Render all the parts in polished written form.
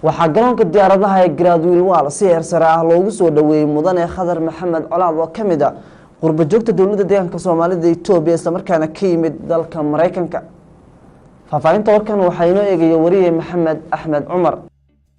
Waxaa garoonka diyaaradaha ee Garaadwiilwaal si heer sare ah loogu soo dhoweeyey mudane Khadar Maxamed Colaad oo ka mid ah qurba joogta dowladda deegaanka Soomaalida Itoobiya, islamarkaana ka yimid dalka Maraykanka. Faahfaahinta warkan waxaa inoo eegaya wariye Maxamed Axmed Cumar.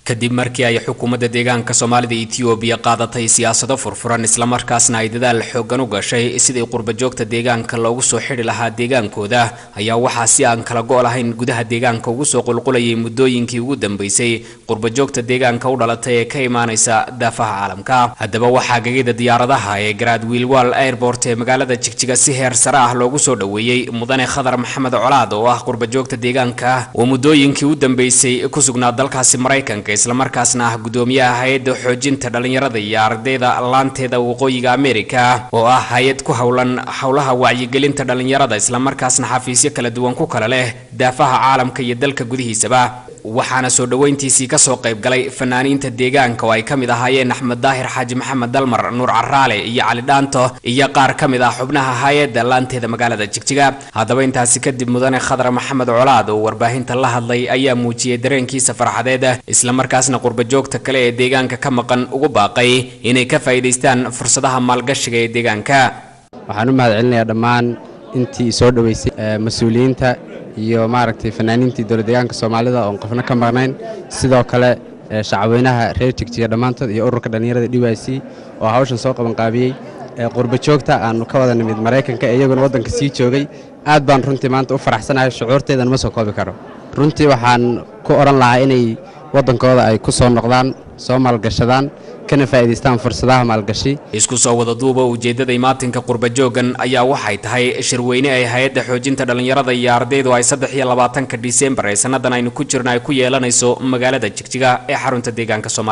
Kadib markii ay xukuumadda deegaanka Soomaalida Etoobiya qaadatay siyaasado furfuran, islamarkaasna ay dadaal xooggan u gashay sidii qurbajoogta deegaanka loogu soo xidhi lahaa deegaankooda, ayaa waxaa si aan kala go' lahayn gudaha deegaanka ugu soo qulqulayay muddooyinkii ugu dambeysay qurbajoogta deegaanka u dhalatay ee ka imaanaysa daafaha caalamka. Haddaba waxaa gegida diyaaradaha ee Garaadwiilwaal Airport ee magaalada Jigjiga si heer sare ah loogu soo dhoweeyey mudane Khadar Maxamed Colaad oo ah qurbajoogta deegaanka oo muddooyinkii u dambeysay ku sugnaa dalkaasi Maraykanka, islamarkaasna ah guddoomiyaha hay-adda xoojinta dhalinyarada iyo ardayda laanteeda Waqooyiga America, oo ah hay-ad ku howlan howlaha wacyigelinta dhalinyarada, islamarkaasna xafiisyo kala duwan ku kala leh daafaha caalamka iyo dalka gudihiisaba. Waxaana soo dhoweyntiisii kasoo qayb galay fanaaniinta deegaanka oo ay ka mid ahaayeen Axmed Daahir Xaaji Maxamed Dalmar, Nuur Caraale iyo Cali Dhaanto iyo qaar ka mid ah xubnaha hay-adda laanteeda magaalada Jigjiga. Haddaba intaasi kadib mudane Khadar Maxamed Colaad oo warbaahinta la hadlay ayaa muujiyey dareenkiisa farxadeed, islamarkaasna qurbajoogta kale ee deegaanka ka maqan ugu baaqay inay ka faa'iidaystaan fursadaha maalgashiga ee deegaanka. Waxaan u mahad celinayaa dhammaan intii soo dhoweysay, mas-uuliyiinta iyo maaragtay fanaaniintii dowlad deegaanka Soomaalida oon qofna ka maqnayn, sidoo kale shacabweynaha reer Jigjiga dhammaantood iyo ururka dhallinyarada DYC oo hawshan soo qabanqaabiyey, qurba joogta aanu ka wada nimid Maraykanka ee iyaguna waddanka sii joogay. Aad baan runtii maanta u faraxsanahay, shucuurtaydan ma soo koobi karo. Runtii waxaan ku odhan lahaa inay waddankooda ay ku soo noqdaan, soo maalgashadaan, kana faa'iidaystaan fursadaha maalgashi. Isku soo wada duuba, ujeeddada imaatinka qurbajoogan ayaa waxay tahay shirweyne ay hay-adda xoojinta dhallinyarada iyo ardaydu ay 23-ka Disembar ee sannadan aynu ku jirna ay ku yeelanayso magaalada Jigjiga ee xarunta deegaanka Soomaalida.